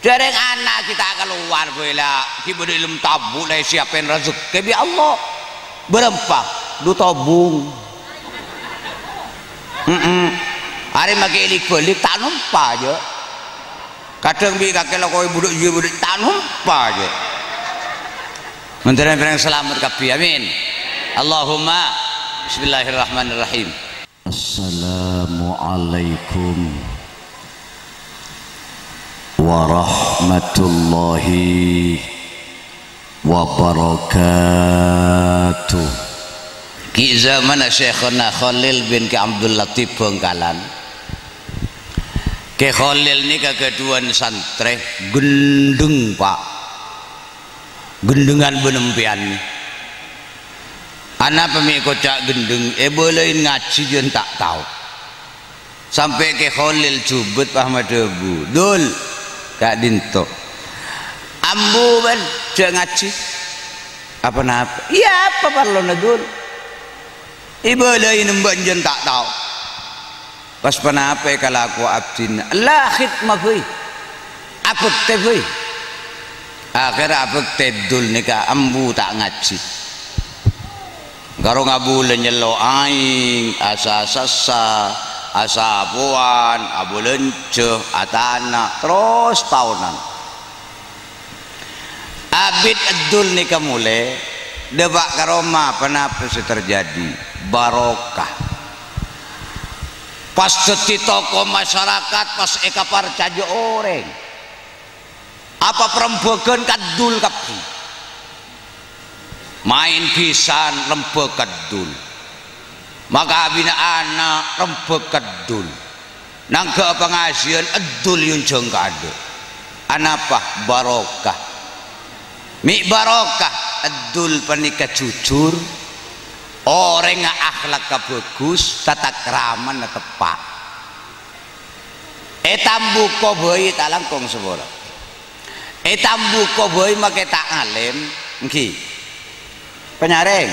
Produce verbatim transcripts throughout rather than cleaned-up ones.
Dâreng ana' ghi' ta' kalowar, bhâi la, ghi' bâdâ è dâlem tabu', la èsiapè rajhekkè bi' Allah. Bârâmpa? Du tobung. Heeh. Arè makè lik-bâlik ta' nompa, jâ. Kadhâng bi' kakè la koè budhuk iyâ budhuk ta' nompa, jâ. Mandhâr rèng salamet kabbhi. Amin. Allahumma. Bismillahirrahmanirrahim. Assalamualaikum warahmatullahi wabarakatuh. Ghi' zamanna Syaikhona Khalil bin Ki Abdul Latif Bhângkalan. Ki Khalil nèka ghâdhuwân santrè ghendheng, Pa'. Ghendhengan bân empèyan. Anapa mè' koca' ghendheng, èbâlâi ngajhi jân ta' tao. Sampè' Kè Kholil jhubut pas madhâbu, "Dul, ka'dinto. Ambu bân jhâ' ngajhi." "Apa-napa?" "Iyâ, apa parlona, Dul? Èbâlâi nembâ' jân ta' tao." Pas ponapa èkalakowa abdhina? La khidmah bhâi. Abhâktè bhâi. Akhèrra abhâktè Dul nèka ambu ta' ngajhi. Karo ngabulâ nyello' aèng, asa-sassa, asapowan, abulânjhâ, atana', terros taonan. Abit Dul nèka molè, dâpa' ka roma, ponapa sè terjadi? Barokah. Pas dhâddhi tokoh masyarakat, pas èkaparcajâ orèng. Apa parembhâghân ka Dul kabbhi. Maèn bhisan rembhâk ka Dul. Makabina ana' rembhâk ka Dul. Nangghâ' pangajiyân Dul èyonjhâng kaadâ'. Anapa? Barokah. Mè' barokah, Dul panèka jujur, orèngnga akhlakka bhâghus, tatakramana teppa'. È Tambuko bhâi ta' langkong sapora. È Tambuko bhâi makè ta' alèm, èngghi. Panyarèng.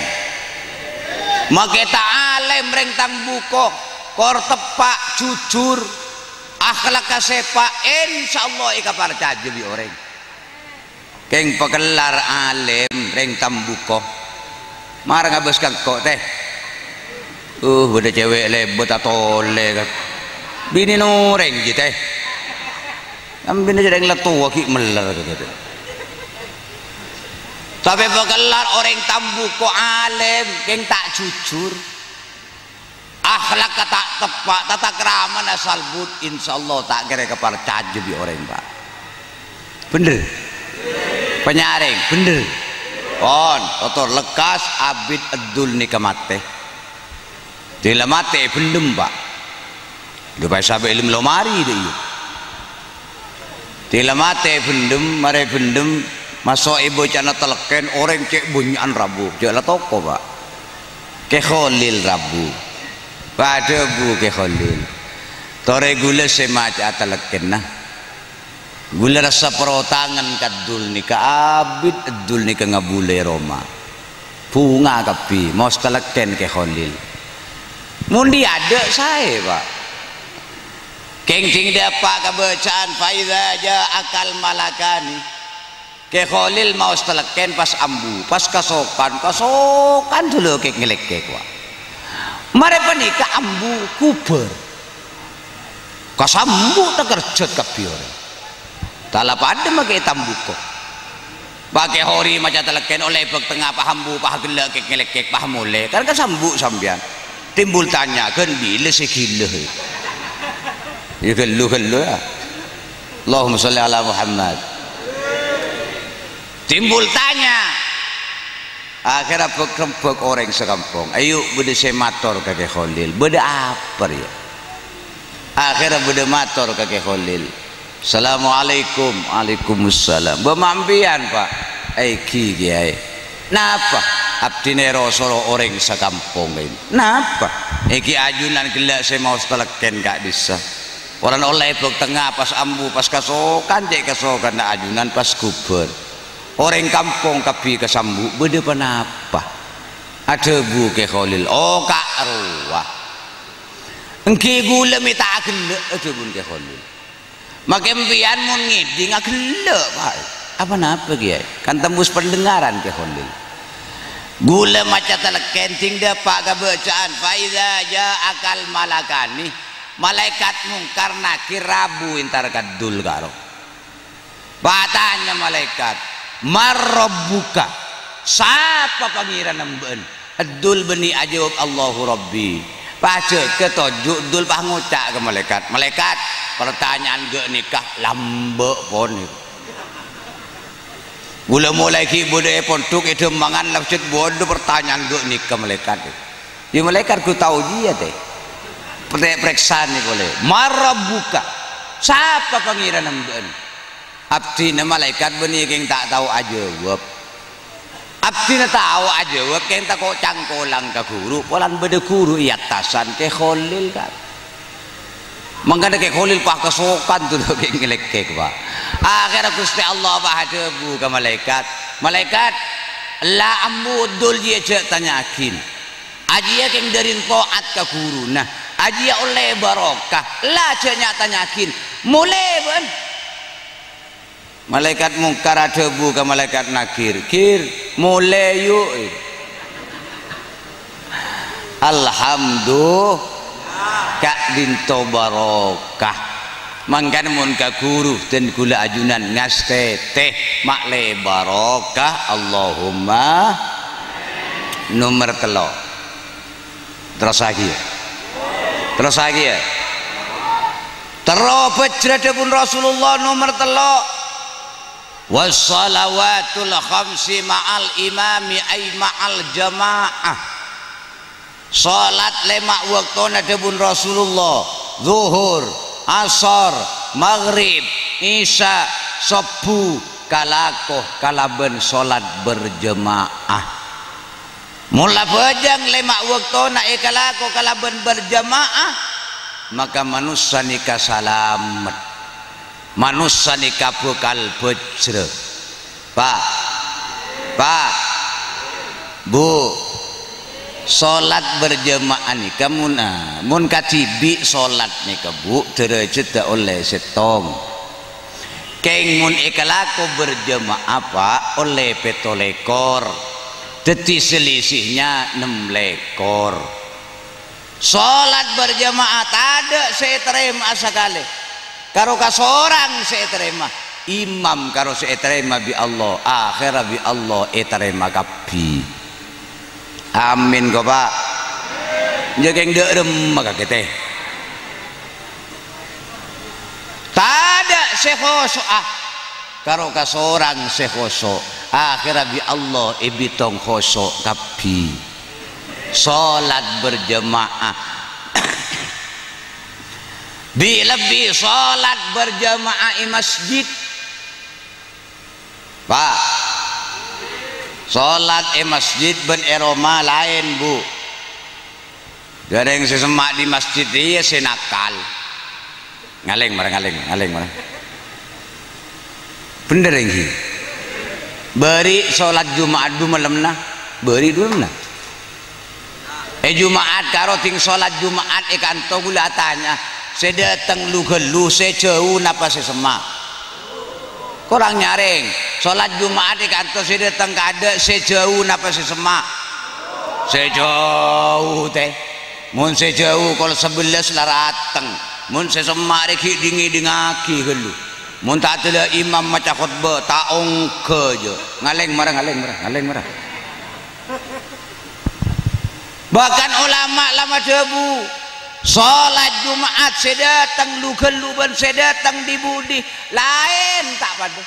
Makè ta' alèm rèng Tambuko, kor teppa', jujur, akhlakka sèpa', insyaallah èkaparcajâ bi' orèng. Kèng pakellar alèm rèng Tambuko. Mara ngabâs ka engko', Tè. Uh, bâdâ cèwèk lèbât atolè, ka. Binèna orèng, jiyâ, Tè. Kan binè orèng la towa ghi' meller, ka, Tè. Tapè pakellar orèng Tambuko alèm, kèng ta' jujur. Akhlakka ta' teppa', tatakramana salbut, insyaallah ta' kèra èkaparcajâ bi' orèng, Pa'. Bhendher? Panyarèng, bhendher? Pon, totor lekkas abit Dul nèka matè. Dila matè bhendhem, Pa'. Dhu pas sabâ' èlem lomari, dâ' iyâ. Dila matè bhendhem, marè bhendhem, maso' è bâcana talèkkèn, orèng cè' bânnya'an rabu, jhâ' la toko, Pa'. Kè Kholil rabu. Padhâbu Kè Kholil. Torè ghulâ sè maca'a talèkkènna. Ghulâ rassa parotangan ka Dul nèka, abit Dul nèka ngabulâ è roma. Bhunga kabbhi, maos talèkkèn Kè Kholil. Mon dhi' adâ' saè, Pa'. Kèng dhing dâpa' ka bâcaan, "Fa idza ja'akal malakani." Kè Kholil maos talèkkèn pas ambu, pas kasokan, kasokan dulâ kèk-ngèlèkkèk, wa. Marè panèka ambu ghubâr. Kasambu' takerjhât kabbhi orèng. Ta' la padâ makè è Tambuko. Pakè hori maca talèkkèn ollè bâk tengnga pas ambu, pas ghellâ' kèk-ngèlèkkèk, pas molè. Kan kasambu' sampèyan. Timbul tanya, "Ghân bilâ sè ghilâ?" Iyâ ghâllu-ghâllu, ya. Allahumma sholli ala Muhammad. Timbul tanya. Akhèrra bâk-rembâk orèng sakampong. Ayo, bâdâ sè mator ka Kè Kholil. Bâdâ apa, rèya? Akhèrra bâdâ mator ka Kè Kholil. "Assalamualaikum." "Waalaikumsalam." "Bâ' ma' empèyan, Pa'?" "Èngghi, Kèyaè." "Napa?" "Abdhina èro-soro orèng sakampong ka'dinto." "Napa?" "Èngghi ajunan ghellâ' sè maos talèkkèn ka'dissa'. Polana ollè bâk tengnga pas ambu, pas kasokan cè' kasokanna ajunan pas ghubâr. Orèng kampong kabbhi kasambu', bâdâ ponapa?" Adhâbu Kè Kholil, "Oh, ka' rowa. Èngghi ghulâ mè' ta' aghellâ'," adhâbuna Kè Kholil. Make empèyan mon ngèdhing aghellâ', Pak. Apa napa, Kèyaè? Kan tembus pendengaran, Kè Kholil. Ghulâ maca talèkkèn, dhing dâpa' ka bâcaan, "Fa idza ja'akal malakani." Malaèkat Mungkar Nakir rabu entar ka Dul karo. Patanya malaèkat, "Man rabbuka?" Sapa pangèranna bâ'ân? Dul bânnè ajâwâb, "Allahu Rabbi." Pajâgâ toju' Dul pas ngoca' ka malaèkat, "Malaèkat, partanya'an ghâ' nèka lambâ' pon." Ghulâ molaè ghi' bâdâ è pondhuk, è dhâmmangan, la pajhât bâdâ partanya'an ghâ' nèka malaèkat. Yâ, malaèkat ghu tao jiyâ, tè. Pè-, parèksanè polè. "Man rabbuka?" Sapa pangèranna bâ'ân? Abdhina malaèkat bânnè kèng ta' tao ajâwâb. Abdhina tao ajâwâb, kèng tako' cangkolang ka ghuru, polana bâdâ ghuru è attasan, Kè Kholil, kan. Mangkana Kè Kholil pas kasokan tuh kèng ngalèkèk, Pak. Akhèrra Ghustè Allah pas adhâbu ka malaèkat, "Malaèkat, la ambu Dul jiyâ jhâ' tanya'aghin. Ajiyâ kèng dâri to'at ka ghuruna, ajiyâ ollè barokah, la jhâ' nya'-tanya'aghin, molè bâ'ân." Malaèkat Mungkar adhâbu ka Malaèkat Nakir, "Gir, molè, yu'." Alhamdulillah, ka'dinto barokah. Mangkana mon ka ghuru dân ghulâ ajunan ngastètè, ma'lè barokah, Allahumma. Nomer tello'. Terrossaghi, yâ. Terrossaghi, yâ. Terro bhâjrâ dhâbuna Rasulullah nomer tello'. "Wassalawatul khamsi ma'al imami ay ma'al jama'ah." Salat lèma' bâktona dhâbuna Rasulullah, Zuhur, Asar, Maghrib, Isya, Subuh, kalako kalabân salat berjamaah. Mon la bhâjâng lèma' bâktona èkalako kalabân berjamaah, maka manossa nèka salamet. Manossa nèka bhâkal bhâjrâ. Pak, Pak, Bu, salat berjamaah nèka mon, ah, mon kadhibi' salat nèka, Bu, dârâjhâddhâ ollè sèttong. Kèng mon èkalako berjamaah, Pak, ollè pètto lèkor. Dhâddhi selisihnya nem lèkor. Salat berjamaah tadâ' sè ètarèma'a sakalè. Karo kasorang sè ètarèma. Imam karo sè ètarèma bi' Allah, akhèrra bi' Allah ètarèma kabbhi. Amin, ko, Pak. Jâ' kèng dâ' remma kakè, tè. Tadâ' sè khoso'a. Karo kasorang sè khoso', akhèrra bi' Allah èbitong khoso' kabbhi. Salat berjamaah. Bi-, lebbi salat berjamaah è masjid. Pak, salat è masjid bân è roma laèn, Bu. Dâ' rèng sè semma' di masjid rèya sè nakal. Ngalèng mara, ngalèng, ngalèng mara. Bhendher ènggi. Bâri' salat Juma'at du malemma. Bâri' du malemma. È Juma'at karo dhing salat Juma'at è kanto ghulâ atanya, sè dâteng lu-ghâllu, sè jhâu napa sè semma'? Korang nyarèng, salat Juma'at è kanto sè dâteng kaadâ', sè jhâu napa sè semma'? Sè jhâu, tè. Mon sè jhâu kol sabellâs la rateng. Mon sè semma' rè ghi' dhing-èdhingngaghi ghâllu. Mon ta' adâlâ imam maca khotbah, ta' ongghâ jâ. Ngalèng mara, ngalèng mara, ngalèng mara. Bahkan ulama la madhâbu, salat Juma'at sè dâteng lu-ghâllu bân sè dâteng di-budi laèn ta' padâ.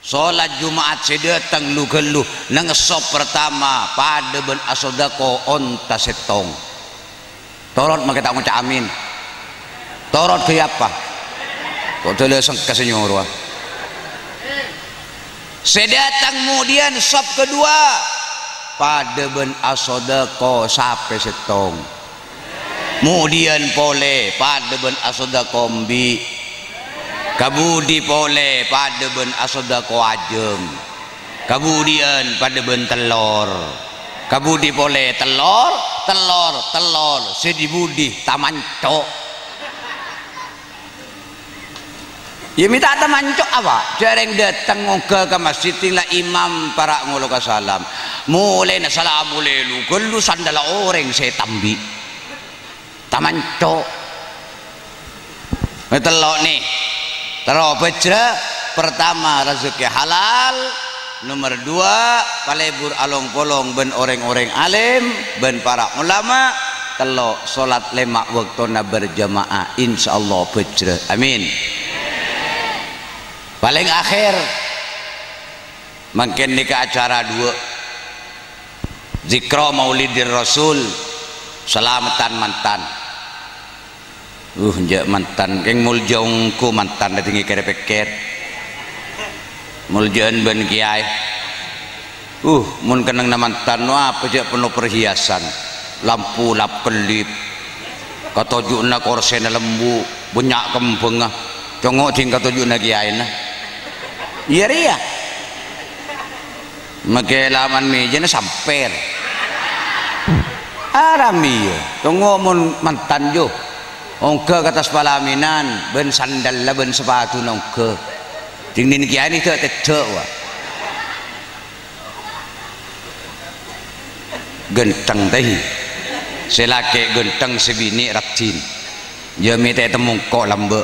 Salat Juma'at sè dâteng lu-ghâllu neng sop partama padâ bân asodako onta sèttong. Torot makè ta' ngoca' amin. Torot ghâ' apa? Kok dâlâ sengka sè nyorowa. Sè dâteng kemudian sop kedua, padâ bân asodako sapè sèttong. Kemudian polè, padâ bân asodako embi'. Kabudi polè, padâ bân asodako ajâm. Kabudiyân padâ bân tellor. Kabudi polè tellor, tellor, tellor, sè di-budi tamanco'. Iyâ, mè' ta' tamanco', apa? Jhâ' rèng dâteng ongghâ ka masjid, tinggal imam para' ngolok ka salam. Molèna salam molè lu-ghâllu sandhâlla orèng sè tambi'. Tamanco'. Mè' tello' nè. Terro bhâjhrâ. Pertama, rezeki halal. Nomer dua, palebur along-polong bân orèng-orèng alim, bân para ulama. Tello', sholat lèma' bâktona berjamaah, insyaallah bhâjhrâ. Amin. Palèng akhèr, mangkèn nèka acara duwâ'. Zikra Maulidir Rasul, salameddhân mantan. Uh, jhâ' mantan, kèng moljâ ongghu mantan, dhâddhi ngèkèrè pèkkèr. Moljâ'ân bân kèyaè. Uh, mon kennengnganna mantan, apa jhâ' penno perhiasan, lampu lap-kellip, katoju'na korsèna lembu', bânnya' kembhângnga, congo' dhing katoju'na kèyaèna. Iyâ rèya. Makè laman mèjâna sampèr. Aram iyâ, congo' mon mantan, jhu. Ongghâ ka attas palaminan, bân sandhâlla bân sapaduna ongghâ. Dhing nèng kèyaè nèdhâ' tèdhâ', wa. Ghântheng, tè. Sè lakè' ghântheng, sè binè' raddhin. Iyâ, mè' ta' ètemmo engko' lambâ'.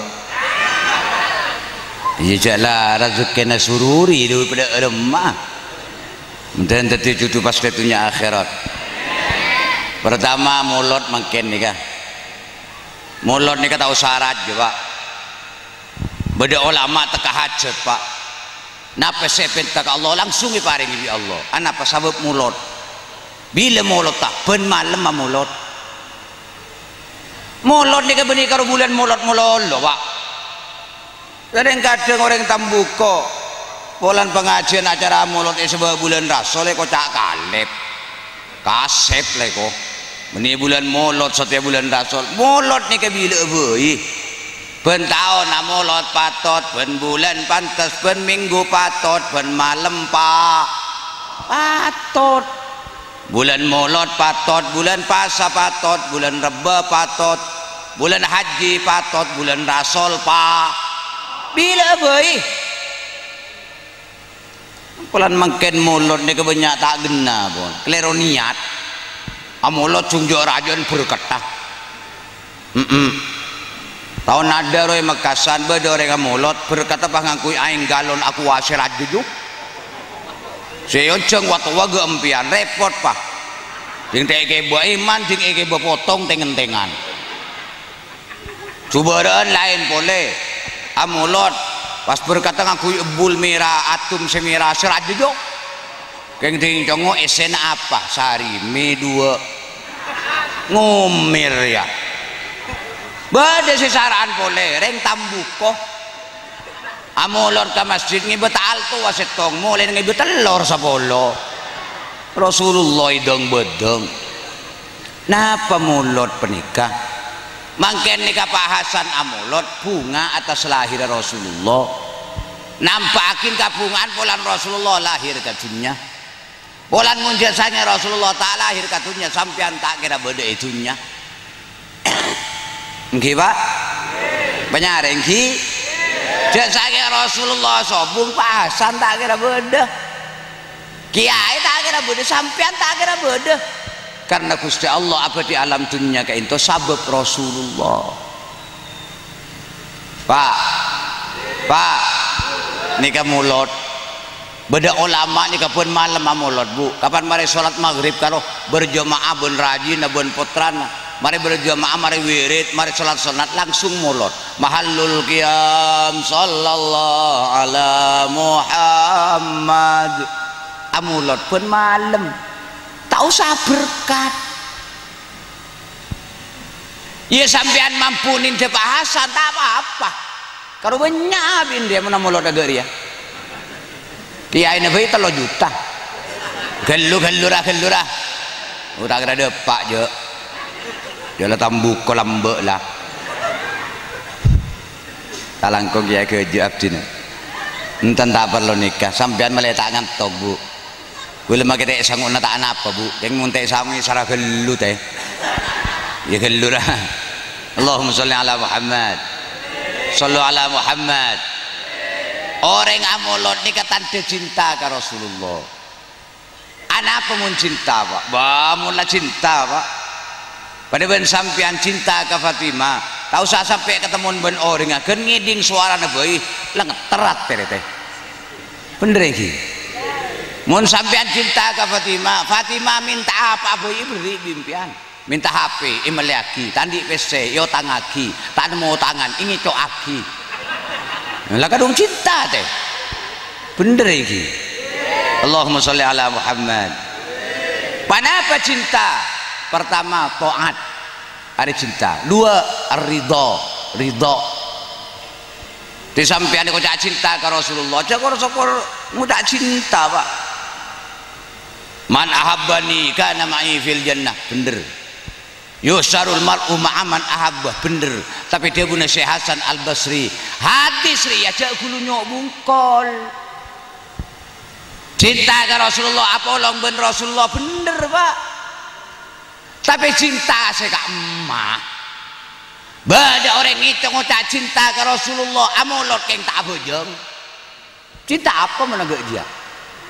Iyâ, jhâ' la rejekkèna sururi, dhu padâ remma. Mendhân dhâddhi jhudhu pas è dhunnya akhèrat. Pertama, molod mangkèn nèka. Molod nèka ta' osa rajâ, Pa'. Bâdâ olama tekka hajat, Pa'. Napa sè èpènta ka Allah, langsung èparèngè bi' Allah. Anapa? Sabâb molod. Bilâ molodda? Bân malem amolod. Molod nèka bânnè karo bulân molod malolo, Pa'. Kadhâng-kadhâng orèng Tambuko, polana pangajiyân acara molod è sabâ' bulân Rasol èkoca' kalèp. Kasèp la èko. Bânnè bulân molod, satèya bulân Rasol. Molod nèka bilâ'â bhâi. Bân taon amolod patot, bân bulân pantes, bân mènggu patot, bân malem pa-, patot. Bulân molod patot, bulân pasa patot, bulân rebbâ patot, bulân hajji patot, bulân Rasol pa-, bilâ'â bhâi. Polana mangkèn molod nèka bânnya' ta' ghenna, pon. Kalèro niyat. Amolod jhung jhâ' rajâ'ân berkatta. Mm-mm. Taon adâ' rowa è Mekkasân bâdâ orèng amolod, berkatta pas ngangghuy aèng galon Aqua sè rajâ, jhu. Sè èonjhâng wa-towa ghâ' empèyan, rèpot, Pa'. Dhing ta' èkèbâ èman, dhing èkèbâ potong tèng-ngentèngan. Jhubârâ'ân laèn polè. Amolod, pas berkatta ngangghuy ebbul mèra, adum sè mèra, sè rajâ, jhu. Kèng dhing congo' èssèna apa? Sarè mè duwâ'. Ngomèr, yâ. Bâdâ sè sara'an polè, rèng Tambuko. Amolod ka masjid ngèbâ ta' alto wa sèttong, molèna ngèbâ tellor sapolo. Rasulullah èdâng-bâdâng. Napa molod panèka? Mangkèn nèka bahasan amolod, bhunga attas lahirra Rasulullah. Nampa'aghi kabhungaan polana Rasulullah lahir ka dhunnya. Polana mon jhâ' sakèng Rasulullah ta' lahir ka dhunnya, sampèyan ta' kèra bâdâ è dhunnya. Èngghi, Pa'? Panyarè, èngghi? Jhâ' sakèng Rasulullah sobung, bahasan ta' kèra bâdâ. Kèyaè ta' kèra bâdâ, sampèyan ta' kèra bâdâ. Karna Ghustè Allah abâdhi alam dhunnya ka'ènto sabâb Rasulullah. Pa', Pa', nèka molod. Bâdâ olama nèka bân malem amolod, Bu. Kapan marè sholat maghrib karo berjamaah bân rajina bân pottrana. Marè berjamaah, marè wirid, marè sholat sunnat, langsung molod. Mahallul qiyam, sallallahu ala Muhammad. Amolod bân malem. Ta' osa berkat. Iyâ, sampèyan mampu nèndhâ bahasan, ta' pa-apa. Karo bânnya' abinda mon amolod aghâ' rèya. Kèyaèna bhâi tello juta. Ghâllu, ghâllu ra, ghâllu ra. Oh, ta' kèra dâpa', jhâ'. Jhâ' la Tambuko lambâ' la. Ta' langkong kèyaè ghâjâ abdhina. Enten ta' parlo nèka. Sampèyan malè ta' ngantok, Bu. Kaulâ makè ta' sango'na ta' anapa, Bu. Kèng mon ta' sango'è sara ghâllu, tè. Iyâ, ghâllu ra. Allahumma sholli ala Muhammad. Shollu ala Muhammad. Orèng amolot nèka tandhâ cinta ka Rasulullah. Anapa mon cinta, Pak? Bâh, mon la cinta, Pak. Padâ bân sampèyan cinta ka Fatimah, ta' osa sampè' katemmo bân orèngnga, ghân ngèdhing sowarana bhâi, la ngetter atè rèya. Bhender, ènggi? Mon sampèyan cinta ka Fatimah, Fatimah mènta apa bhâi èberri' bi' sampèyan. Mènta H P, èmellèyaghi, ta' andi' pèssè, èotangngaghi, ta' nemmo otangan, èngècowaghi. La kadhung cinta, tè. Bhender, ènggi? Allahumma sholli ala Muhammad. Ponapa cinta? Pertama, taat. Arèya cinta. Dua, ridho. Ridho. Tè sampèyan èkoca' cinta ka Rasulullah. Jhâ' kor-sokor ngoca' cinta, Pak. "Man ahabbani kana ma'i fil jannah." Bhender. "Yuhsyarul mar'u ma'a man ahabba." Bhender. Tapè dhâbuna Syekh Hasan Al-Basri, "Hadis rèya jhâ' ghulu nyo' bungkol." Cinta ka Rasulullah, apolong bân Rasulullah, bhender, Pak. Tapè cinta sè ka'imma. Bâdâ orèng ngèco ngoca' cinta ka Rasulullah, amolot kèng ta' abhâjâng. Cinta apa mon enggak dia?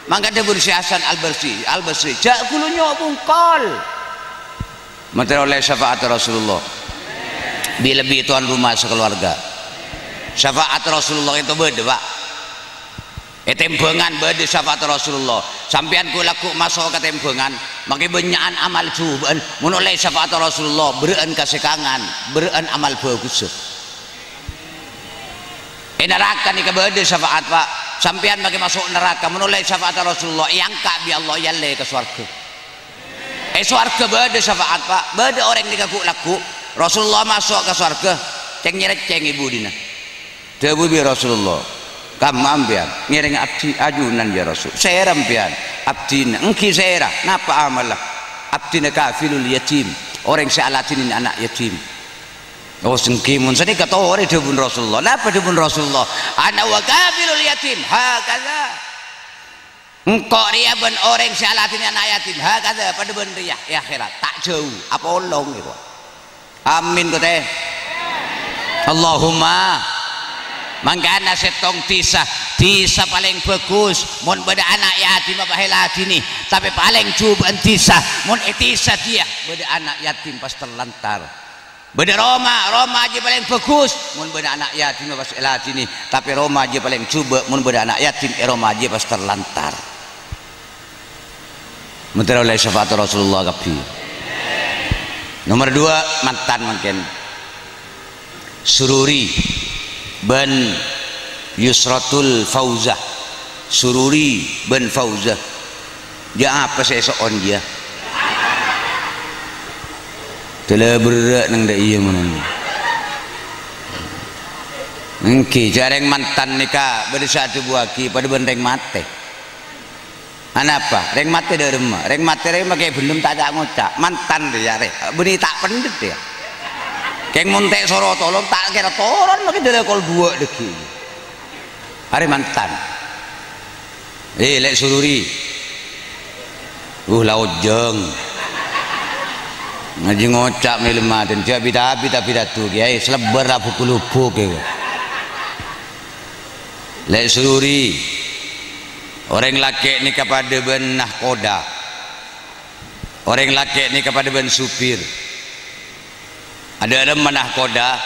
Mangkana dhâbuna Syekh Hasan Al-Basri, Al-Basri, jhâ' ghulu nyo' bungkol. Matèro ollè syafaat Rasulullah. Bi-, lebbi tuan rumah sekeluarga. Syafaat Rasulullah itu bâdâ, Pak. È tèmbhângan bâdâ syafaat Rasulullah. Sampèyan ghu-, lagghu' maso' ka tèmbhângan, makè bânnya'an amal jhubâ'ân. Mon ollè syafaat Rasulullah, berrâ'ân ka sè kangan, berrâ'ân amal bhâghussâ. È naraka nèka bâdâ syafaat, Pak. Sampèyan makè maso' naraka, mon ollè syafaat Rasulullah, èangka' bi' Allah, èallè ka sowarghâ. È sowarghâ bâdâ syafaat, Pak. Bâdâ orèng nèka ghu-, lagghu'. Rasulullah maso' ka sowarghâ, cèng-nyèrècèng è budina. Dhâbu bi' Rasulullah, "Kamma sampèyan?" "Ngèrèng abdhi ajunan, ya Rasul." "Sèra sampèyan?" "Abdhina." "Ènggi sèra? Napa amalla?" "Abdhina kafilul yatim, orèng sè aladhinè ana' yatim." "Oh, ènggi mon sanèka torè," dhâbuna Rasulullah. Napa dhâbuna Rasulullah? "Ana wa kafilul yatim hakadha." "Engko' rèya bân orèng sè aladhinè ana' yatim, hakadha, padâ bân rèya è akhèrat. Ta' jhâu, apolong, èko." Amin, kotè. Allahumma. Mangkana sèttong dhisa, dhisa palèng bhâghus, mon bâdâ ana' yatim apa èladhinè, tapè palèng jhubâ'ân dhisa, mon è dhisa dhiyâ bâdâ ana' yatim pas terlantar. Bâdâ roma, roma jiyâ palèng bhâghus, mon bâdâ ana' yatim pas èladhinè, tapè roma jiyâ palèng jhubâ', mon bâdâ ana' yatim è roma jiyâ pas terlantar. Matèro ollè syafaat Rasulullah kabbhi. Nomor dua, mantan mangkèn. Sururi bân Yusratul Fauzah. Sururi bân Fauzah. Jâ' apa sè èso'on jiyâ? Dâlâ berrâ' neng dâ' iyâ monan. Ènggi, jâ' rèng mantan nèka bâdâ sè adhâbuwâghi padâ bân rèng matè. Anapa? Rèng matè dâremma. Rèng matè rè makè bellum ta' ca'-ngoca'. Mantan rè, ya, rè. Bânnè ta' pendhet, ya. Kèng mon ta' soro tolong, ta' kèra toron makè dâlâ kol duwâ' dhâggi'. Arè mantan. Eh, Lè' Sururi. Uh, la ojhâng. Ngajhi ngoca' mèlem matèn. Jâ' bita-bita pidato, Kèyaè. Selebbhâr abu-, kulubuk, ya. Lè' Sururi, orèng lakè' nèka padâ bân Nahkoda. Orèng lakè' nèka padâ bân supir. Adâ' remma Nahkoda.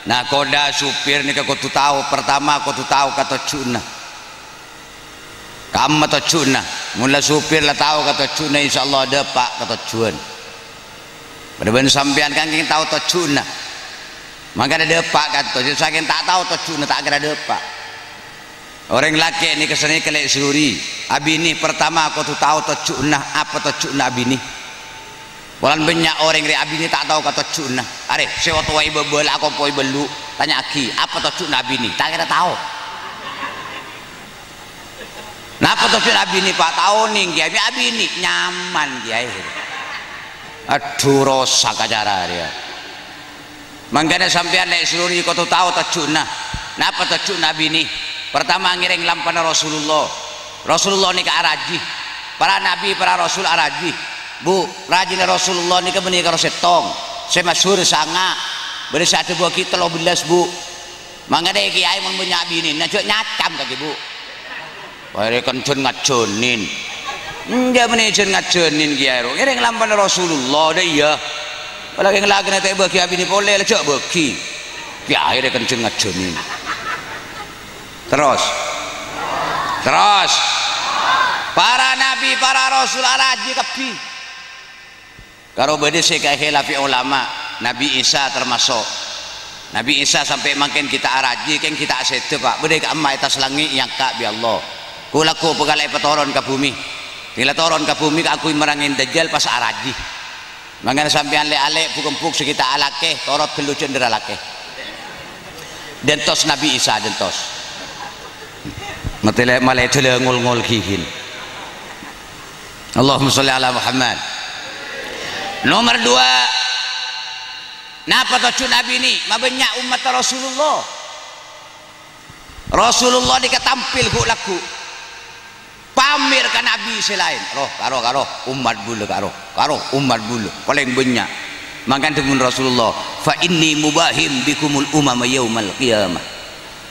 Nahkoda, supir nèka kodhu tao, pertama kodhu tao ka tojjhuwânna. Kamma tojjhuwânna. Mon la supir la tao ka tojjhuwânna, insyaallah dâpa' ka tojjhuwân. Padâ bân sampèyan kan kèng tao tojjhuwânna. Mangkana dâpa' ka tojjhuwân, sakèng ta' tao tojjhuwânna ta' kèra dâpa'. Orèng lakè' nèka sanèka Lè' Sururi, abinè pertama kodhu tao tojjhuwânna, apa tojjhuwânna abinè. Polana bânnya' orèng rè abinè ta' tao ka tojjhuwânna. Arè, sè otowa è bâbâ la akompo è bâllu', tanya'aghi, apa tojjhuwânna abinè? Ta' kèra tao. Napa tojjhuwânna abinè, Pak? Ta' onèng, Kèyaè. Mè' abinè nyaman, Kèyaè. Adhu, rosak acara rèya. Mangkana sampèyan Lè' Sururi kodhu tao tojjhuwânna. Napa tojjhuwânna abinè? Pertama, ngèrèng lampana Rasulullah. Rasulullah nèka araji. Para nabi, para rasul araji. Bu, rajina Rasulullah nèka bânnè karo sèttong. Sè masyhur sanga'. Bâdâ sè adhâbuwâghi tello bellâs, Bu. Mangkana kèyaè mon bânnya' binèna, jhâ' nyacam kakè, Bu. Arè kan jhân ngajhânin. Enjâ' mènè jhân ngajhânin kèyaè ro. Ngèrèng lampana Rasulullah, dâ' iyâ. Laghi-, laghinna ta' èbâghi abinè polè, la jhâ' bâghi. Kèyaè rè kan jhân ngajhânin. Terros. Terros. Para nabi, para rasul arajhi kabbhi. Karo bâdâ sè èkakhilafè ulama, Nabi Isa termasuk. Nabi Isa sampè' mangkèn ghi' ta' arajhi, kèng ghi' ta' sèdhâ, Pa'. Bâdâ è ka'emma è attas langngè' èangka' bi' Allah. Ghu-, lagghu' bhâkal èpatoron ka bhumè. Ghi' la toron ka bhumè kaangghuy merrangè Dajjal pas arajhi. Mangkana sampèyan lè'-alè' bu'-embu' sè ghi' ta' alakè, torot ghâllu jhâ' endâ' alakè. Dântos Nabi Isa, dântos. Matè lè-, malè jhâlâ ngol-ngol ghihin. Allahumma sholli ala Muhammad. Nomer dua, napa tojjhuna abinè? Mabânnya' ommatta Rasulullah. Rasulullah nèka tampil ghu-, lagghu'. Pamèr ka nabi sè laèn. Roh, karo, karo, ommat bulâ, karo, karo, ommat bulâ. Palèng bânnya'. Mangkana dhâbuna Rasulullah, "Fa inni mubahim bikumul umama yaumal qiyamah."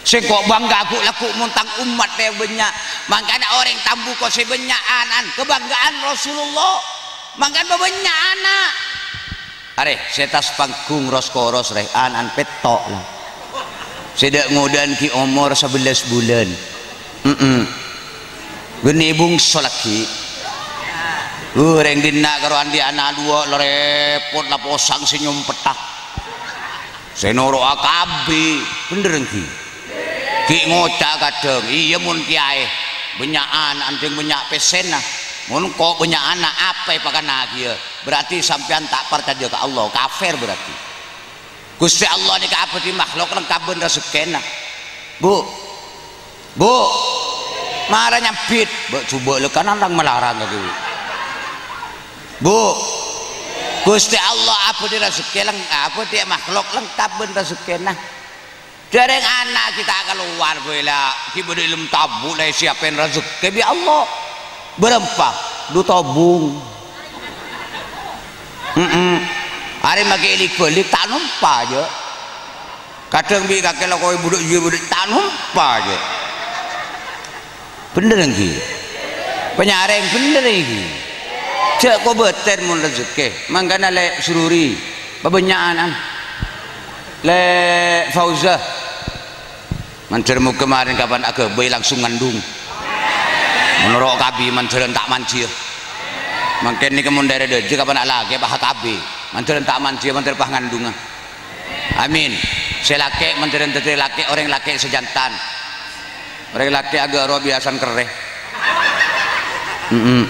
Sèngko' bângga ghu-, lagghu' mon tang ommat palèng bânnya'. Mangkana orèng tambhuko sè bânnya' ana'na kabângga'an Rasulullah. Mangkana bânnya' ana'. Arè, sè attas panggung ros-koros, rè, ana'na pètto', la. Sè dâ'-ngodâ'ân ghi' omor sabellâs bulân. Mm-mm. Ghâni bungso lagghi'. Uh, rèng dinna' karo andi' ana' duwâ' la rèpot, la posang sè nyompetta. Sè noro'a kabbhi, bhender ènggi? Ghi' ngoca' kadhâng, iyâ mon kèyaè, bânnya' ana' dhing bânnya' pèssèna. Mon engko' bânnya' ana', apa èpakanna kèya? Berarti sampèyan ta' parcajâ ka Allah, kafir berarti. Ghustè Allah nèka abâdhi makhlok lengkap bân rejekkèna. Bu, Bu, mara nyambit. Bâ', jhubâ' lè kanan rang malarang ka ghu. Bu, Ghustè Allah abâdhi rejekkè leng-, abâdhi makhlok lengkap bân rejekkèna. Jhâreng ana' ghi' ta' kalowar, bhâi la, ghi' bâdâ è dâlem tabu' la èsiapè rejekkè bi' Allah. Bârâmpa? Du tobung. Mm-mm. Arè makè lik-bâlik ta' nompa, jâ. Kadhâng bi' kakè la koè budhuk iyâ budhuk ta' nompa, jâ. Bhender ènggi? Panyarèng bhender ènggi? Jhâ' kobâtèr mon rejekkè. Mangkana Lè' Sururi, pabânnya'an, an. Lè' Fauza. Mandhâr moghâ marèn kapan aghâbây langsung ngandung. Mon ro' kabbhi mandhârân ta' manjiyâ. Mangkèn nèka mon dârâ dâjâ kapan alakè pas kabbhi. Mandhârân ta' manjiyâ, mandhâr pas ngandungnga. Amin. Sè lakè' mandhârân dhâddhi lakè', orèng lakè' sè jantan. Orèng lakè' aghâ' ro' biyasana kerrè. Mm-mm.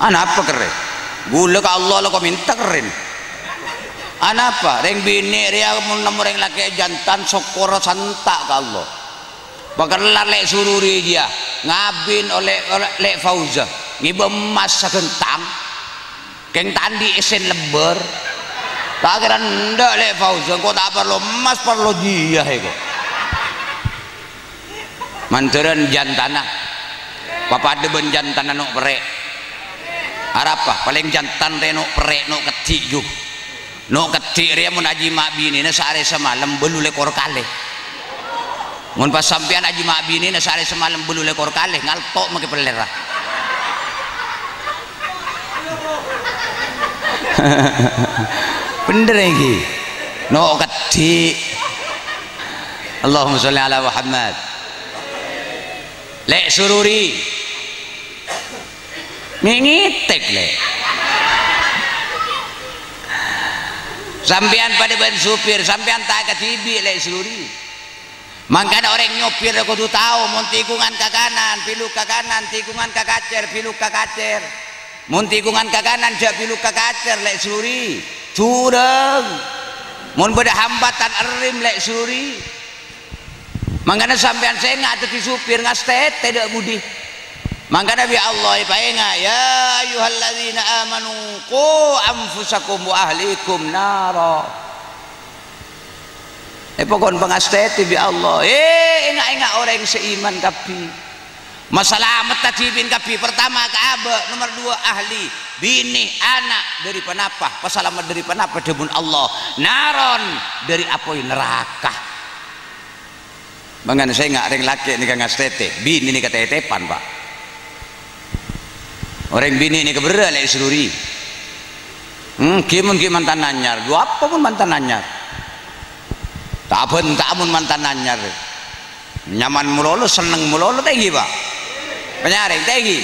Anapa kerrè? Ghulâ ka Allah la ko mènta kerrè. Anapa? Rèng binè' rèya mon nemmo rèng lakè' jantan, sokkorra santa' ka Allah. Pakellar Lè' Sururi jiyâ, ngabin ollè, ollè Lè' Fauza, ngibâ emmas saghântang. Kèng ta' andi' èssèna lembâr. Ta' kèra endâ' Lè' Fauza, engko' ta' parlo emmas, parlo jiyâ, èko. Mandhârân jantanna. Papadâ bân jantanna no' perrè'. Arapa? Palèng jantan rè no' perrè', no' keddhi', ju. No' keddhi' rèya mon ajima' binèna saarè samalem bâllu lèkor kalè. Mon pas sampèyan ajima' binèna saarè samalem bâllu lèkor kalè, ngalto' makè pellèra. Bhender ènggi? No' keddhi'. Allahumma sholli ala Muhammad. Lè' Sururi. Mè' ngètèk, Lè'. Sampèyan padâ bân supir, sampèyan ta' kadhibi', Lè' Sururi. Mangkana orèng nyopir kodhu tao, mon tikongan ka kanan, piluk ka kanan, tikongan ka kacèr, piluk ka kacèr. Mon tikongan ka kanan, jhâ' piluk ka kacèr, Lè' Sururi. Jhurâng. Mon bâdâ hambatan, èrrèm, Lè' Sururi. Mangkana sampèyan sènga' dhâddhi supir, ngastètè dâ' budi. Mangkana bi' Allah èpaènga', "Ya ayyuhalladzina amanu, qu anfusakum wa ahlikum nara." Èpakon pangastètè bi' Allah. Eh, ènga'-ènga' orèng sè iman kabbhi. Masalametta dhibi'na kabbhi. Pertama ka abâ', nomer dua ahli, binè, ana', dâri ponapa? Pasalamet dâri ponapa? Dhâbuna Allah, "Naron," dâri apoy naraka. Mangkana sènga' rèng lakè' nèka ngastètè, binè nèka tètèpan, Pa'. Orèng binè' nèka berrâ' lè' èsarori. Hmm, ghi' mon ghi' mantan anyar, lo apa mon mantan anyar? Ta' bânta' mon mantan anyar. Nyaman malolo, senneng malolo, ta' ènggi, Pa'? Panyarèng, ta' ènggi?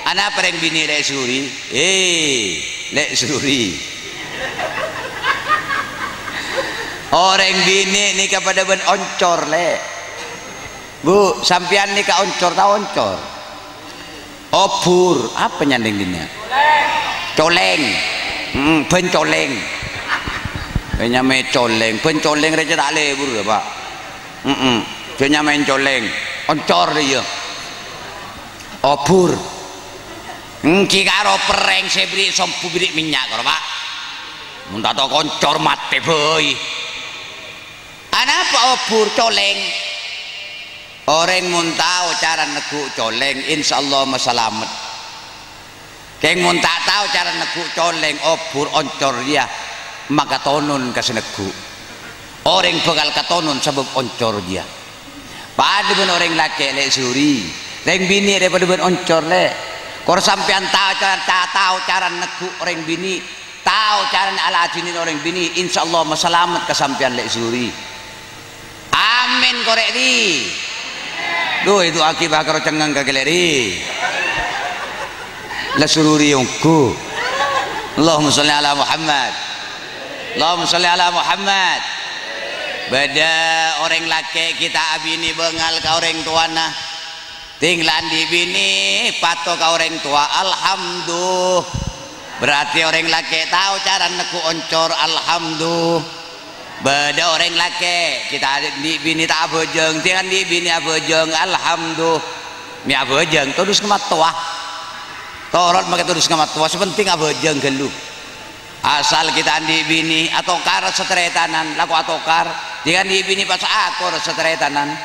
Anapa rèng binè' lè' èsarori? Eh, lè' èsarori. Orèng binè' nèka padâ bân oncor, lè'. Bu, sampèyan nèka oncor, ta' oncor? Obur, apa nyandeng dinna'? Colèng. Hmm, bân colèng. Bân nyamaè colèng, bân colèng rèya ta' lebur, ya, Pa'. Heeh. Jhâ' nyamaè colèng. Oncor, iyâ. Obur. Ènggi karo perrèng sè bherri' sombu bherri' mènnya' karo, Pa'. Mon ta' tao koncor matè bhâi. Anapa obur colèng? Orèng mon tao cara neggu' colèng, insyaallah masalamet. Kèng mon ta' tao cara neggu' colèng, obur oncor rèya makatonon ka sè neggu'. Orèng bhâkal katonon sabâb oncor rèya. Padâ bân orèng lakè' lè' èsarori. Rèng binè' rè padâ bân oncor, lè'. Kor sampèyan tao ca-, ca-, tao cara neggu' orèng binè', tao carana aladhinè orèng binè', insyaallah masalamet ka sampèyan lè' èsarori. Amin, korè' ri. Duh, èdu'aaghi bâ' karo cengngeng kakè lè' ri. La èsarori ongghu. Allahumma shalli ala Muhammad. Allahumma shalli ala Muhammad. Bâdâ orèng lakè' ghi' ta' abinè bângal ka orèng towana. Tèng la andi' binè pato ka orèng towa, alhamdu. Berarti orèng lakè' tao cara neggu' oncor, alhamdu. Bâdâ orèng lakè', ghi' ta' andi' binè ta' abhâjâng, tèng andi' binè abhâjâng, alhamdu. Mè' abhâjâng, todus ka mattowa. Torot makè todus ka mattowa, sè pentèng abhâjâng ghâllu. Asal ghi' ta' andi' binè atokar sataretanan, lako atokar. Tèng andi' binè pas akor sataretanan.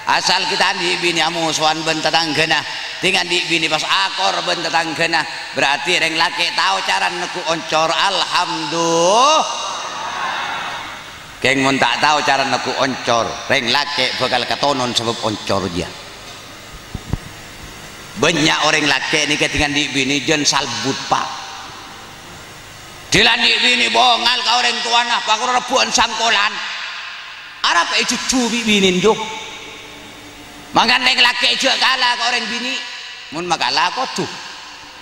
Asal ghi' ta' andi' binè amosowan bân tatangghâna. Tèng andi' binè pas akor bân tatangghâna. Berarti rèng lakè' tao cara neggu' oncor. Alhamdulillah. Kèng mon ta' tao cara neggu' oncor, rèng lakè' bhâkal katonon sabâb oncor jiyâ. Bânnya' orèng lakè' nèka tèng andi' binè jân salbut, Pa'. Dhi' la andi' binè bângal ka orèng towana, pakon rebbhu'ân sangkolan. Arapa èjhujhu bi' binèna, Jo? Mangkana rèng lakè' jhâ' kala ka orèng binè'. Mon makala kodhu.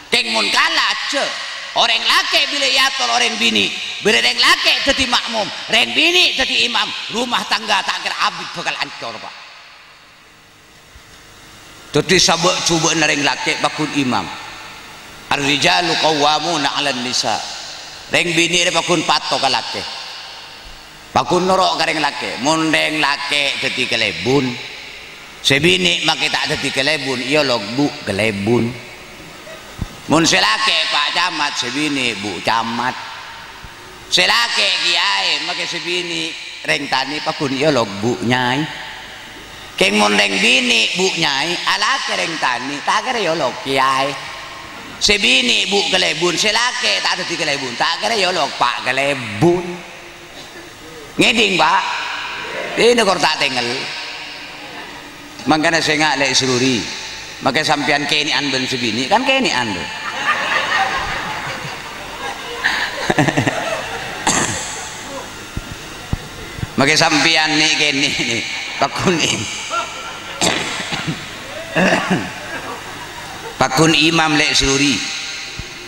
Kèng mon kala jhâ'. Orèng lakè' bilâ èator orèng binè', bârâ' rèng lakè' dhâddhi ma'mum, rèng binè' dhâddhi imam, rumah tangga ta' kèra abit bhâkal ancor, Pa'. Dhâddhi sabâ'-jhubâ'na rèng lakè' paggun imam. Ar-rijalu qawwamuna 'alan nisa. Rèng binè' rè paggun pato ka lakè'. Paggun noro' ka rèng lakè'. Mon rèng lakè' dhâddhi kalèbun, sè binè' makè ta' dhâddhi kalèbun, èolok Bu' Kalèbun. Mon sè lakè' Pa' Camat, sè binè' Bu' Camat. Sè lakè' kèyaè, makè sè binè' rèng tanè paggun èolok Bu' Nyaè. Kèng mon rèng binè' Bu' Nyaè, alakè rèng tanè, ta' kèra èolok kèyaè. Sè binè' Bu' Kalèbun, sè lakè' ta' dhâddhi kalèbun, ta' kèra èolok Pa' Kalèbun. Ngèdhing, Pa'? Dina kor ta' tengngel. Mangkana sènga' lè' èsarori. Makè sampèyan kènè'an bân sè binè', kan kènè'an, to. Makè sampèyan nè' kènè' nè', paggun i-, paggun imam lè' èsarori.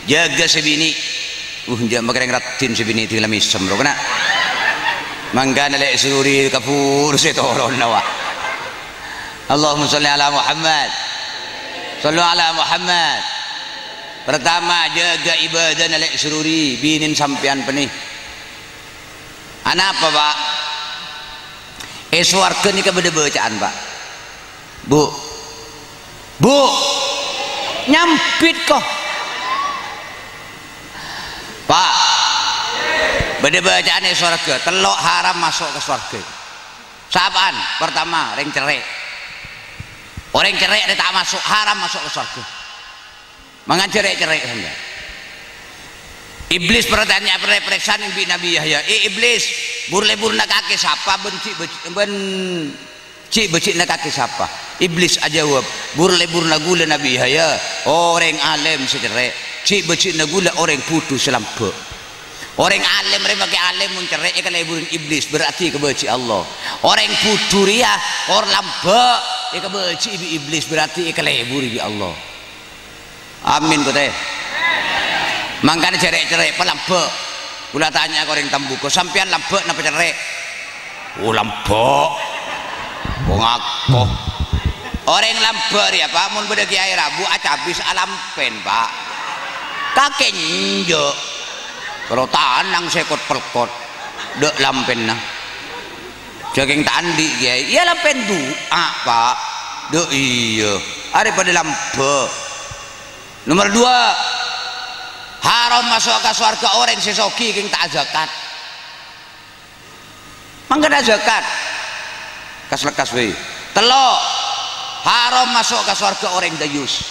Jâgâ sè binè'. Uh, jhâ' makèrèng raddhin sè binè' dhing la mèsem, ro, kèna. Mangkana lè' èsarori kabhuru sè toronna, wa. Allahumma shalli ala Muhammad. Shallu ala Muhammad. Pertama, jâgâ ibâdâna lè' èsarori, binèna sampèyan pènè. Anapa, Pa'? È sowarghâ nèka bâdâ bâcaan, Pa'. Bu'. Bu'. Nyambit, ko. Pa'. Bâdâ bâcaan è sowarghâ, tello' haram maso' ka sowarghâ. Sapa'an? Pertama, rèng cerrè'. Orèng cerrè' rè ta' maso', haram maso' ka sowarghâ. Mangkana cerrè'-cerrè' sampèyan. Iblis partanya'a parèksanèn bi' Nabbhi Yahya, "Eh, Iblis, bur-lebburna kakè sapa bân ci-, bân Cè' bâji'na kakè sapa? Iblis ajâwâb, "Bur-lebbhurrâ ghulâ Nabbhi Yahya, orèng alèm sè cerrè'. Cè' bâji'na ghulâ orèng bhudhu sè lambâ'." Orèng alèm rè makè alèm mon cerrè' èkaleburi Iblis, berarti èkabâji' Allah. Orèng bhudhu rèya, or lambâ', èkabâji'i bi' Iblis, berarti èkaleburi bi' Allah. Amin, kote. Mangkana jhâ' rè'-cerrè' palambâ'. Kaulâ tanya ka orèng Tambuko, "Sampèyan lambâ' napa cerrè'?" "Oh, lambâ'." Wong ako. Orèng lambâ' rèya, Pak, mon bâdâ kèyaè rabu, acabis alampèn, Pak. Kakè enjâ'. Karo tanang sèkot-pèlkot. Dâ' lampènna. Jhâ' kèng ta' andi' kèyaè. Iyâ lampèn du'a, Pak. Dâ' iyâ. Arè padâ lambâ'. Nomer dua, haram maso' ka sowarghâ orèng sè soghi kèng ta' azakat. Mangkana zakat. Kas-lekkas bhâi. Tello', haram maso' ka sowarghâ orèng dayus.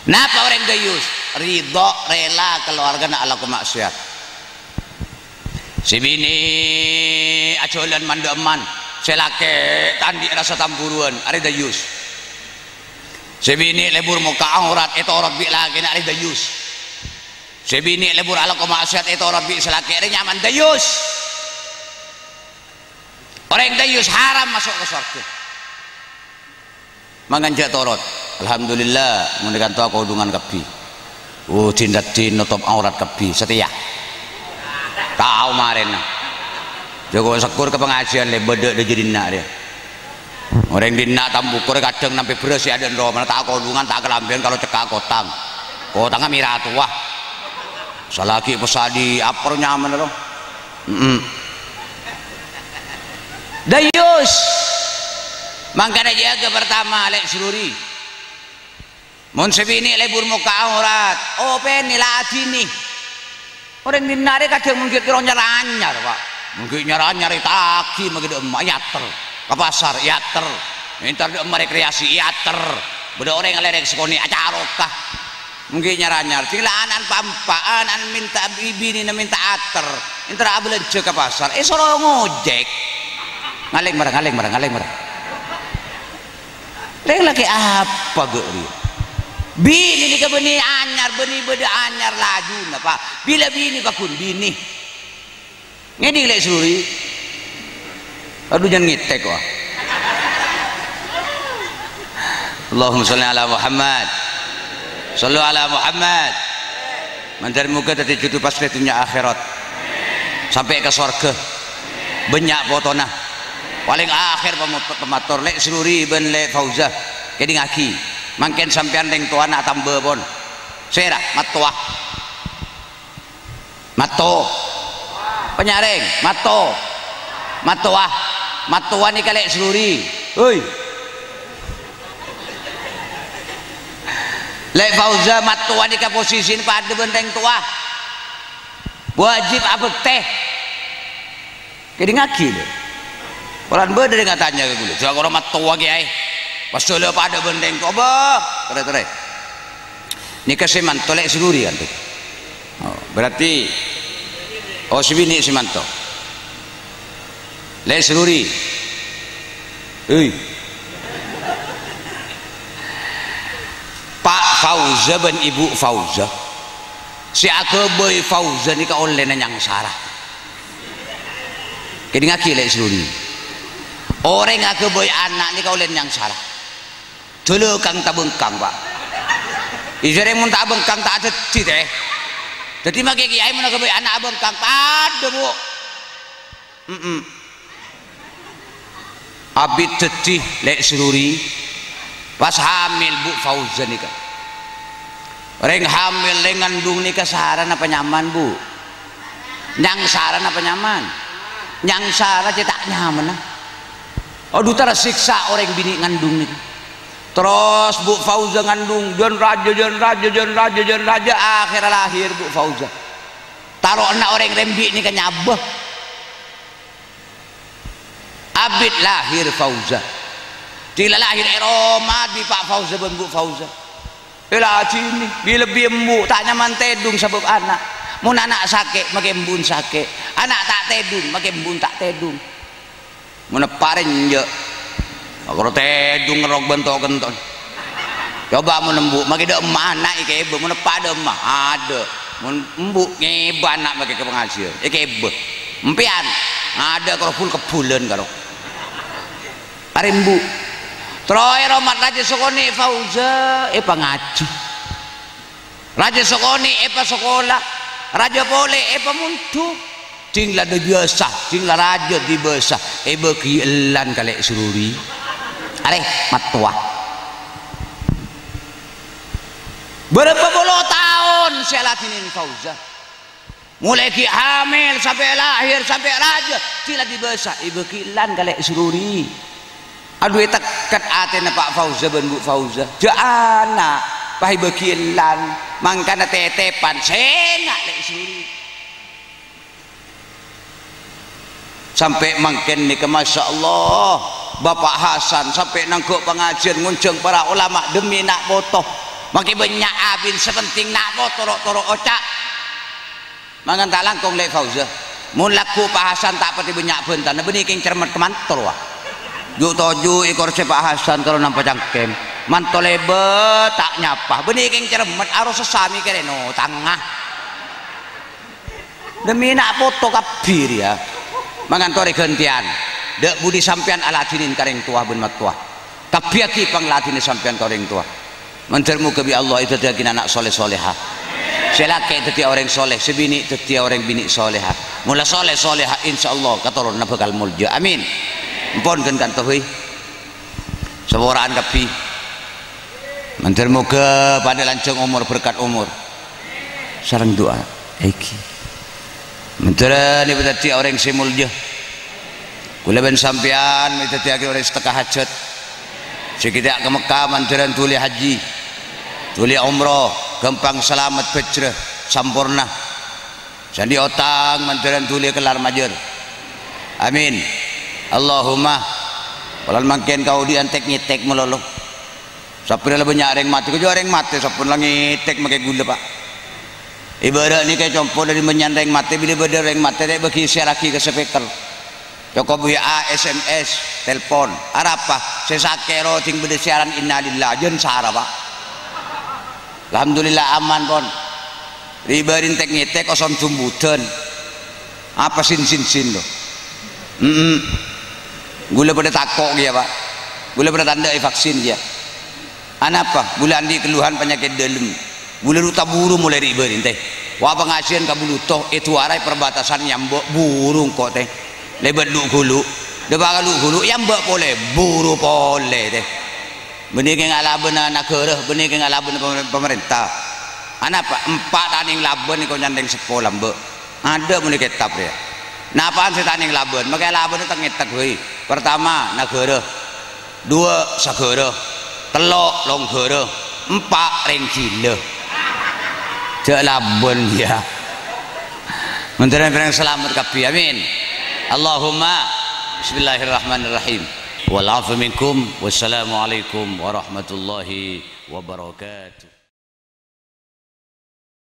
Napa orèng dayus? Ridho, rela kalowarghâna alako ma'siyat. Sè binè' ajhâlân man-dhâ'emman, sè lakè' ta' andi' rassa tamburuwân, arè dayus. Sè binè' lebur mokka' aurat ètorot bi' lakèna, arè dayus. Sè binè' lebur alako ma'siyat ètorot bi' sè lakè', arè nyamana dayus. Orèng dayus haram maso' ka sowarghâ. Mangkana jhâ' torot. Alhamdulillah, mon è kanto akodhungan kabbhi. Oh, din-raddhin notop aurat kabbhi, satèya. Tao marèna. Jhâ' ko' sokor ka pangajiân lè bâdâ dâjâ dinna' rèya. Orèng dinna' Tambuko rè kadhâng nampè bherrâs è adâ'na romana, ta' akodhungan, ta' akalambhiyân, kalo cekka' kotang. Kotangnga mèra towa. Salaghi' pèssè dhi' apa ro nyamana ro? Mm-mm. Dayus. Mangkana jâgâ partama, Lè' Sururi. Mon sè binè' lebur mokka' aurat, opènè la adinè. Orèng dinna' rè kadhâng mon ghi' terro nyar-anyar, Pak. Mon ghi' nyar-anyar ètagi maghi dâ' emma' èyater. Ka pasar èyater. Entar dâ' emma' rekreasi èyater. Bâdâ orèng alèrèk sakonè' acaroka. Mon ghi' nyar-anyar, ding la ana'na pa'-empa', ana'na mènta bi-, binèna mènta ater. Entar abâlânjhâ ka pasar, èsoro ngojek. Ngalèng mara, ngalèng mara, ngalèng mara. Rèng lakè' apa ghi' rèya? Binè nèka bânnè anyar, bânnè bâdâ anyar lajuna, Pak. Bilâ binè paggun binè. Ngèdhing Lè' Sururi. Adu, jhân ngètèk, wah. Allahumma sholli ala Muhammad. Shollu ala Muhammad. Mandhâr moghâ dhâddhi judhu pas è dhunnya akhèrat. Sampè' ka sowarghâ. Bânnya' fotona. Palèng akhèr pamot-, pamator, Lè' Sururi bân Lè' Fauza. Kèdhingngaghi. Mangkèn sampèyan rèng towana atamba pon. Sèra, mattowa. Matto. Panyarèng, matto. Mattowa. Mattowa nèka Lè' Sururi. Hoi. Lè' Fauza, mattowa nèka posisina padâ bân rèng towa. Wajib abhâktè. Kèdhingngaghi, lho. Polana bâdâ rèng atanya ka kaulâ, "Jhâ' karo mattowa, Kèyaè. Pas dhâlâ padâ bân rèng towa, bâh, torè-torè." Nèka sè manto Lè' Sururi, antu. Oh, berarti, oh, sè binè' sè manto. Lè' Sururi. Hei. Pa' Fauza bân Ibu Fauza. Sè aghâbây Fauza nèka ollèna nyangsara. Kèdhingngaghi, Lè' Sururi. Orèng aghâbây ana' nèka ollèna nyangsara. Dhâlâkang ta' bengkang, Pak. Iyâ, jhârèng mon ta' bengkang, ta' dhâddhi, tè. Dhâddhi, makè kèyaè mon aghâbây ana' abengkang, padâ, Bu. Mm-mm. Abit dhâddhi, Lè' Sururi, pas hamil Bu' Fauza nèka. Rèng hamil, rèng ngandung nèka sara napa nyaman, Bu? Nyangsara napa nyaman? Nyangsara cè' ta' nyamanna. Adu, tersiksa orèng binè' ngandung nèka. Terros Bu' Fauza ngandung, jân rajâ, jân rajâ, jân rajâ, jân rajâ, akhèrra lahèr Bu' Fauza. Taro'na orèng rembi' nèka nyabâ. Abit lahèr Fauza. Dhing la lahèr è roma bi' Pa' Fauza bân Bu' Fauza. Èladhinè, bi-, lebbi embu' ta' nyaman tèdung sabâb ana'. Mon ana' sakè', makè embu'na sakè'. Ana' ta' tèdung, makè embu'na ta' tèdung. Mon eppa' rènjâ'. Karo tèdung ngerok bân to'-kento'. Coba mon embu', makè dâ' emma' ana' èkèbâ, mon eppa' dâ' emma', adâ'. Mon embu' ngèbâ ana' makè ka pangajiân, èkèbâ. Empèyan, adâ' karo ful kebbulân karo. Arè embu'. Terro èrommat Rajâ Sakonè' Fauza, èpangajhi. Rajâ Sakonè' èpasakola, rajâ polè èpamondhuk. Dhing la dibâsa, dhing la rajâ dibâsa, èbâghi èllan ka Lè' Surori. Arè, mattowa. Bârâmpa polo taon sè aladhinèn Fauza. Molaè ghi' hamil sampè' lahèr, sampè' rajâ, dhing la dibâsa, èbâghi èllan ka Lè' Surori. Adhu, ètekket atèna Pa' Fauza bân Bu' Fauza. Jâ' ana', pas èbâghi èllan, mangkana tètèpan, sènga' Lè' Surori. Sampè' mangkèn nèka, masyaallah, Bapa' Hasan sampè' nangghu' pangajiân ngonjhâng para olama demi na' poto. Makè bânnya' abin sè pentèng na' poto ro'-toro' oca'. Mangkana ta' langkong Lè' Fauza. Mon lagghu' Pa' Hasan ta' patè bânnya' bhântana, bânnè kèng cermet ka manto rowa. Ju'-toju' è korsè Pa' Hasan terro nampa cangkem. Manto lèbât ta' nyapa. Bânnè kèng cermet, aro sè samè kèrèno tangnga. Demi na' poto kabbhi rèya. Mangkana torè ghântèyan. Dâ' budi sampèyan aladhinèn ka rèng towa bân mattowa. Kabbhiyaghi pangladhinna sampèyan ka orèng towa. Mandhâr moghâ bi' Allah èdhâddhiyâghi ana' soleh-soleha. Sè lakè' dhâddhiyâ orèng soleh, sè binè' dhâddhiyâ orèng binè' soleha. Mon la soleh-soleha, insyaallah katoronna bhâkal molja. Amin. Empon ghân kanto bhâi. Saporaan kabbhi. Mandhâr moghâ padâ lanjhâng omor, berkat omor. Sareng du'a èngghi. Mandhâr èpadhâddhi orèng sè molja. Kaulâ bân sampèyan èpadhâddhiyâghi orèng sè tekka hajhât. Sè ghi' ta' ka Mekkah mandhârân dhuli haji, dhuli umroh, ghâmpang salamet, bhâjrâ, samporna. Sè andi' otang mandhârân dhuli kellar majâr. Amin. Allahumma. Polana mangkèn kaodi'ân tèk-ngètèk malolo. Sabbhân la bânnya' rèng matè, kaju rèng matè sabbhân la ngètèk makè ghulâ, Pa'. Ibarat nèka compo' dâri bânnya'an rèng matè, bilâ bâdâ rèng matè ta' èbâghi share-aghi ka speaker. Cokop W A, S M S, telpon. Arapa? Sè sakè' ro dhing bâdâ siaran innalillah, jân sara, Pa'. Alhamdulillah aman, pon. Ribârin tèk-ngètèk oson jumbudan. Apa sin-sin-sin to? Mm-mm. Ghulâ padâ tako' kèya, Pa'. Ghulâ padâ tandhâ èvaksin kèya. Anapa? Ghulâ andi' kelluhan panyakèt dâlem. Ghulâ ru taburu molaè ribârin, tè. Wa pangajiân ka Buluto, è duwâra è perbatasan nyambâ' buru engko', tè. Lèbât lu'-ghulu'. Dâpa' ka lu'-ghulu', nyambâ' polè, buru polè, tè. Bânnè kèng alabâna naghârâ, bânnè kèng alabâna pamar-, pamarènta. Anapa? Empa' tanèng labân èkonyan rèng seppo lambâ'. Adâ' molaè kètab rèya. Napa'an sè tanèng labân? Makè labân tèk-ngètèk bhâi. Pertama, naghârâ. Duwâ', saghârâ. Tello', longghârâ. Empa', rèng ghilâ. Jhâ' labân, yâ. Mandhâr rèng salamet kabbhi. Amin. Allahumma. Bismillahirrahmanirrahim. Wal 'afu minkum. Wassalamualaikum warahmatullahi wabarakatuh.